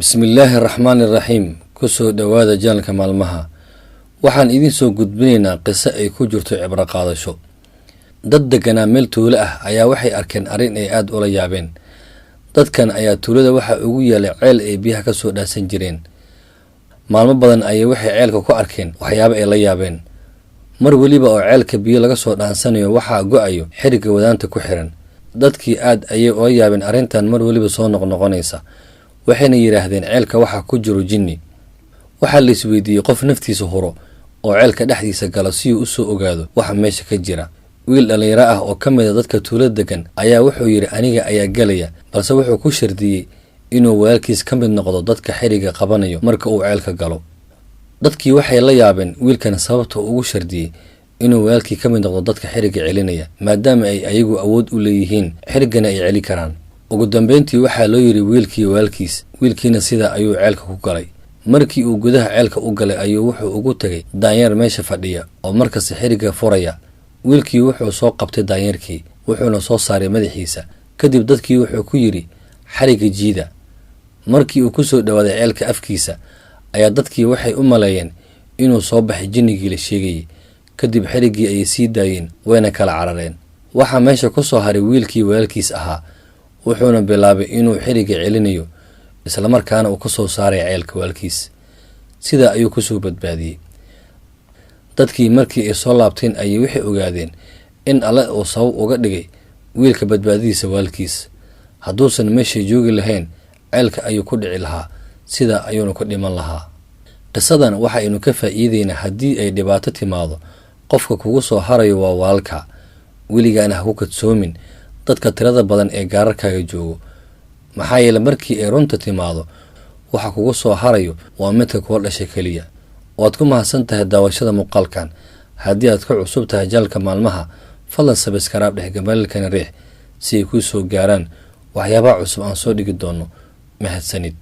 Bismillaahi araxmaani iraxiim. Kusoo dhowaada channelka Maalmaha. Waxaan idiin soo gudbinaynaa qiso ay ku jirto cibro qaadasho. Dad deganaa meel tuulo ah ayaa waxay arkeen arrin ay aada ula yaabeen. Dadkan ayaa tuulada waxaa ugu yaalay ceel ay biyaha ka soo dhaansan jireen. Maalmo badan ayay waxay ceelka ku arkeen waxyaabo ay la yaabeen. Mar weliba oo ceelka biyo laga soo dhaansanayo, waxaa go-ayo xirigga wadaanta ku xiran. Dadkii aad ayay ula yaabeen arrintan mar weliba soo noqnoqonaysa, waxayna yidhaahdeen ceelka waxaa ku jiro jinni. Waxaa la isweydiiyey qof naftiisa huro oo ceelka dhexdiisa galo si uu usoo ogaado waxa meesha ka jira. Wiil dhallinyaro ah oo ka mid a dadka tuulo degan ayaa wuxuu yidhi, "Aniga ayaa gelaya," balse wuxuu ku shardiyey inuu walaalkiis ka mid noqdo dadka xiriga qabanayo marka uu ceelka galo. Dadkii waxay la yaabeen wiilkan sababta ugu shardiyey inuu walaalkii ka mid noqdo dadka xiriga celinaya, maadaama ay ayagu awood u leeyihiin xiriggana ay celi karaan. Ugu dambeyntii waxaa loo yidhi wiilkii walaalkiis. Wiilkiina sidaa ayuu ceelka ku galay. Markii uu gudaha ceelka u galay ayuu wuxuu ugu tegay daanyeer meesha fadhiya oo markasta xiriga furaya. Wiilkii wuxuu soo qabtay daanyeerkii, wuxuuna soo saaray madaxiisa. Kadib dadkii wuxuu ku yidhi, "Xarigga jiida." Markii uu kusoo dhowaaday ceelka afkiisa ayaa dadkii waxay u maleeyeen inuu soo baxay jinnigii la sheegayay. Kadib xiriggii ayay sii daayeen, wayna kala carareen. Waxaa meesha ku soo haray wiilkii walaalkiis ahaa, wuxuuna bilaabay inuu xirigga celinayo, islamarkaana uu ka soo saaray ceelka walaalkiis. Sidaa ayuu kusoo badbaadiyey. Dadkii markii ay soo laabteen ayay waxay ogaadeen in Alle uu sabab uga dhigay wiilka badbaadadiisa walaalkiis. Hadduusan meesha joogi lahayn, ceelka ayuu ku dhici lahaa, sidaa ayuuna ku dhiman lahaa. Qisadan waxaynu ka faa'iideynaa, haddii ay dhibaato timaado, qofka kugu soo harayo waa walaalka. Weligaana ha ku kadsoomin dadka tirada badan ee gaararkaaga joogo, maxaa yeele markii ay runta timaado, waxa kugu soo harayo waa midka kula dhashay keliya. Waad ku mahadsan tahay daawashada muuqaalkan. Haddii aad ka cusub tahay channelka Maalmaha, fadlan subscribe dheh, gambaleelkana riix si ay kuu soo gaaraan waxyaabaha cusub aan soo dhigi doono. Mahadsanid.